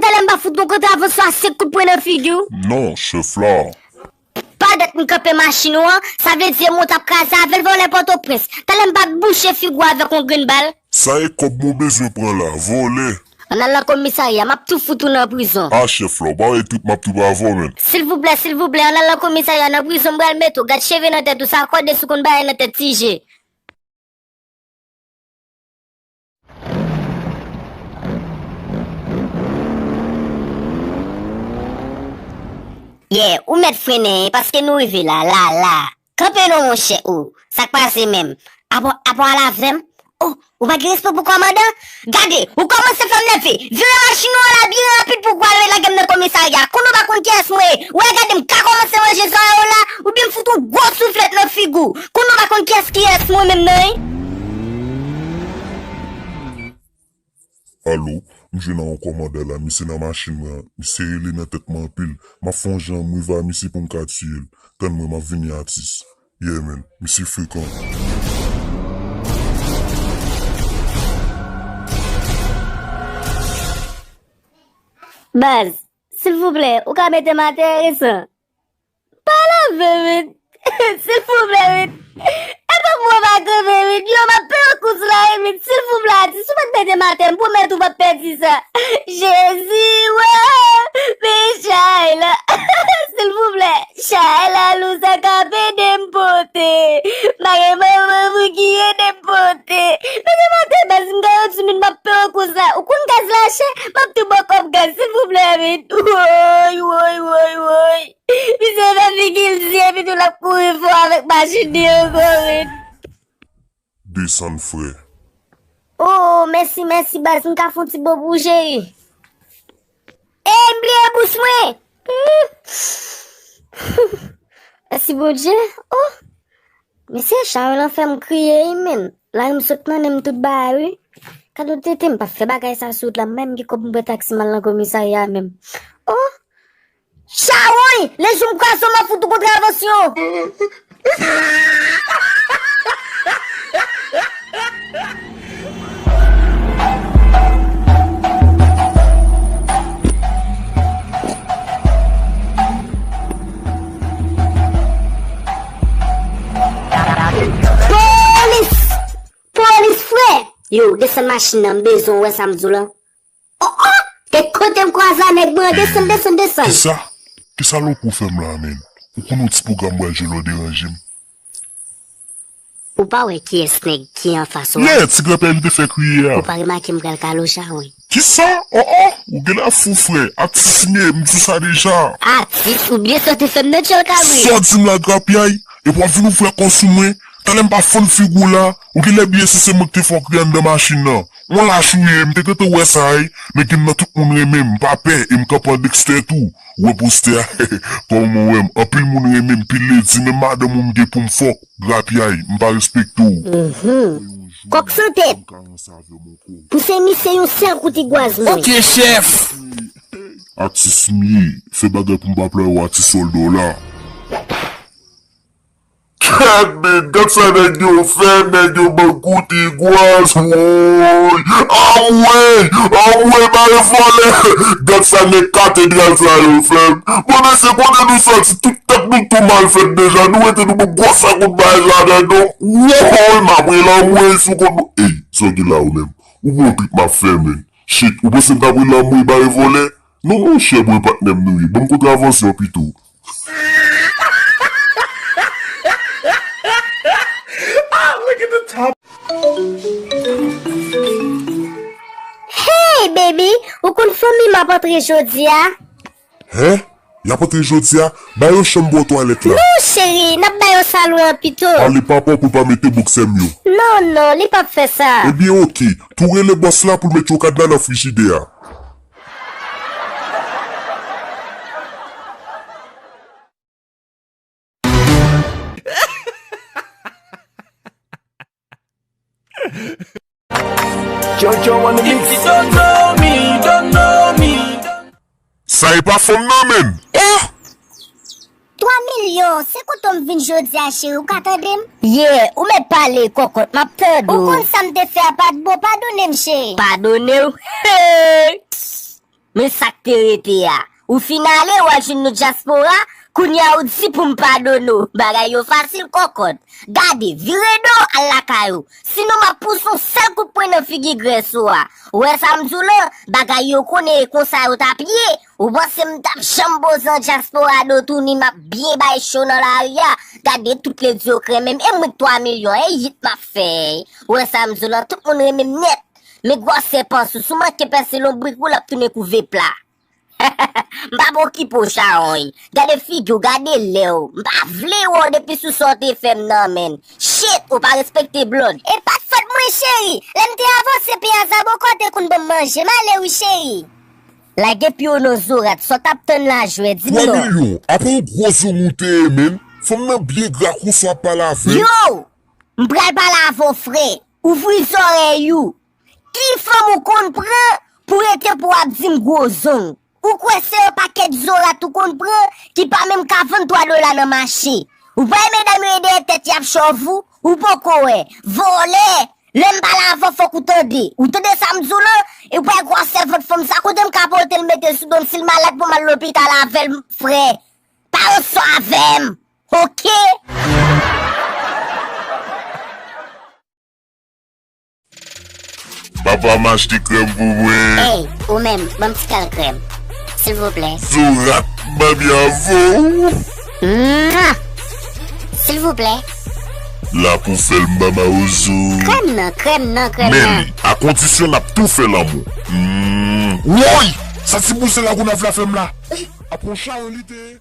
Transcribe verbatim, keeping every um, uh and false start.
Talè m pa fout yon kontravansyon a senk kout pwen nan figi w. Non, chèf la. Padèt m kanpe machin ou an, sa vle di e mwen w t ap kraze avè l vòlè Pòtoprens. Talè m pa t bouche figi w avèk yon grenn bal. Sa e kòb mwen bezwen pran la, vòlè. Ann al nan komisarya, m ap tou fout ou nan prizon. A chèf la, ou pa wè trip m ap trip avè w, menn. Silvouplè, silvouplè, ann al nan komisarya, nan prizon m pral mete w. Gad cheve nan tèt ou, sa kòde si w konn bagay nan tèt ti je. Yeah, ou mèt frennen, paske nou rive la, la, la. Kanpe non, monchè, o. Sa k pase menm? Apa, apa w al avè m? O, ou pa gen respè pou kòmandan? Gade, ou kòmanse fè m nève. Vire machin ou an la byen rapid pou w al lage m nan komisarya. Konnen w pa konn kiyès mwen ye. Ou wè, gade m ka kòmanse manje zòrèy ou la, oubyen m fout ou gwo souflèt nan figi w. Konnen w pa konn kiyès kiyès mwen menm nan, en? Alo, m jwenn a yon kòmandan la, misye nan machin mwen an, misye rele nan tèt mwen anpil. M ap fè yon jan m rive a misye pou m ka tiye l. Tann mwen, m ap vini atis. Yeah, man, misye frekan. Baz, silvouplè, ou ka mete m atè, resan? Pa lave, wi. Silvouplè, wi. E pa pou mwen pa kanpe, wi. Yo, m ap peye kous la, wi, wi. Silvouplè, atis, ou pa t mete m atè, m pwomèt ou pa t pèdi sa. Jezi, wè, men chay la. Silvouplè, chay la lou, sa k ap ede m pote. M pa gen manman pou ki ede m pote. Mete m atè, baz, m gen yon ti minit, m ap peye kous la. Ou konn gaz la chè, m ap tou ba w kòb gaz, silvouplè, wi. Woy, woy, woy, woy. Misye fè figi l di epi tou l ap kouri fò avèk machin li ankò, wi. Desann, frè. O, mèsi, mèsi, baz. M ka fè yon ti bo pou ou, cheri? Ey, m bliye bous mwen. Mèsi, Bondye. O, mesye, chay lan fè m kriye, wi, menn. Lari m sot nan nen m tout bagay, wi. Gad yon tete, m p ap fè bagay sa sou wout la, m pa menm gen kòb m pran taksi m al nan komisarya menm. O! Chawony! Lejou m kraze w, m ap fout ou kontravansyon! Polis! Polis, frè! Yo, desann machin nan, m bezwen w wè sa m di w la. O, o! Te kote m kwaze a nèg mwen an, desann, desann, desann. Kisa? Kisa lòk ou fè m la, menn? Ou konn yon ti pwogram m pral jwe la, w deranje m. Ou pa wè kiyès nèg ki anfas ou a? Yeah, ti granpè m te fè kriye a. Ou pa remake m pral kale w chawony? Kisa? O, o! Ou genlè fou, frè. Atis m ye, m di w sa deja. Atis? Ou byen sòti fè m nan tchòl kabrit. Sa w di m la, grapyay? Epi w ap vin ouvè kò sou mwen? Talè m pa fann figi w la, ou genlè bliye si se mwen ki te fè w kriye anndan machin nan. Yon lach ou ye, m te gentan wè sa, wi. Men gen nan tout moun renmen m, m pa pè, e m kanpe an Dexter tou. Ou wè postè a? Kòman w wè m? Anpil moun renmen m, pil ledi, menm madanm ou m gen pou m fòk. Grapyay, m pa respekte w. Mhm. Kòk san tèt. Pouse misye yon sèl kout igwaz mwen. Ok, chèf. Atis m ye, fè bagay pou m pa plore w atis sòlda w la. Gad, men, gad sa nèg yo fè, nèg yo ban kout igwaz, woy! Anmwey! Anmwey, bare vòlè! Gad sa nèg katedral sa yo fè m. Bon, mesye, kote nou sòti? Tout tèt nou tou mal fèt deja. Nou rete nou bon gwo sa kout bagay ladan nou. Woy, m ap rele anmwey sou kont nou. Ey, sa w gen la ou menm? Ou bon trip m ap fè, menn. Shit, ou panse m t ap rele anmwey bare vòlè? Non, monchè, bro, patnè m nou ye. Ban m kontravansyon pito. Hey, baby, ou konn fanmi m ap antre jodi a? Hen? Y ap antre jodi a? Ba yo chanm bò twalèt la. Non, cheri, n ap ba yo sa lwen an pito. Ale papa w pou l pa mete bòksè m yo. Non, non, li p ap fè sa. Ebyen, oke. Tou rele bòs la pou l met yon kadna nan frijidè a. Jojo on the mix. If you don't know me, you don't know me. Sa e pa fanm nan menm. Oh! Twa milyon, se kote w m vin jodi a, cheri, ou ka tande m? Yeah, ou mèt pale, kòkòt, m ap tande w. Ou konn sa m te fè a pa t bon, padone m, cheri. Padone w? Hey! Men sa k te rete a. Ou fin ale, w al jwenn nou dyaspora, kounye a ou di pou m padone w. Bagay yo fasil, kòkòt. Gade, vire do, al lakay ou. Sinon, m ap pouse yon sèl kout pwen nan figi grès ou a. Ou wè sa m di w lan? Bagay yo konnen e konsa yo t ap ye. Ou panse m t ap janm poze an dyaspora do tounen, m ap byen bay cho nan lari a? Gade tout ledi yo k renmen m, e mwen k twa milyon, e yit m ap fè. Ou wè sa m di w lan, tout moun renmen m nèt. Men gwosè pans ou, si w manke pèse lonbrik ou, l ap tounen kou ve pla. M p ap okipe w, chawony. Gade figi w, gade lè w. M pa vle wè w depi sou sa w te fè m nan, menn. Shit, ou pa respekte blòd. E pa t fòt mwen, cheri. Lè m te avanse, pye a zabòkò te konn ban m manje. M ale wi, cheri. Lage pye w non, zorat, sa w t ap tann la, jwè, di m non. Twa milyon, apa yon gwo zong ou te ye, menn? Fanm nan byen gra konsa, w ap pale avè l. Yo! M pral pale avè w, frè. Ouvri zòrèy ou. Ki fanm ou konn pran pou rete pou w ap di m gwo zong? Ou kwè se yon pakèt zorat ou konn pran ki pa menm ka vann twa dola nan mache? Ou pa wè medam yo e dèyè tèt y ap chòv ou? Ou poko wè? Vòlè! Lè m pale avè w, fòk ou tande. Ou tande sa m di w lan? E ou pa wè gwosè vant fanm sa? Kote m ka pote l mete l sou do m? Si l malad pou m al lopital avè l, frè? Pa yon sò avè m! Oke? Papa m achte krèm pou mwen. Ey, ou menm, ban m ti kal krèm. Silvouplè. Zorat, manmi avè w. Mwa! Silvouplè. La pou fè l m ba mawozo. Krèm nan, krèm nan, krèm nan. Men, a kondisyon n ap tou fè lanmou. Mm. Woy! Sa ti bouzen la Gonayiv la fè m la. Ap yon chawony li te ye.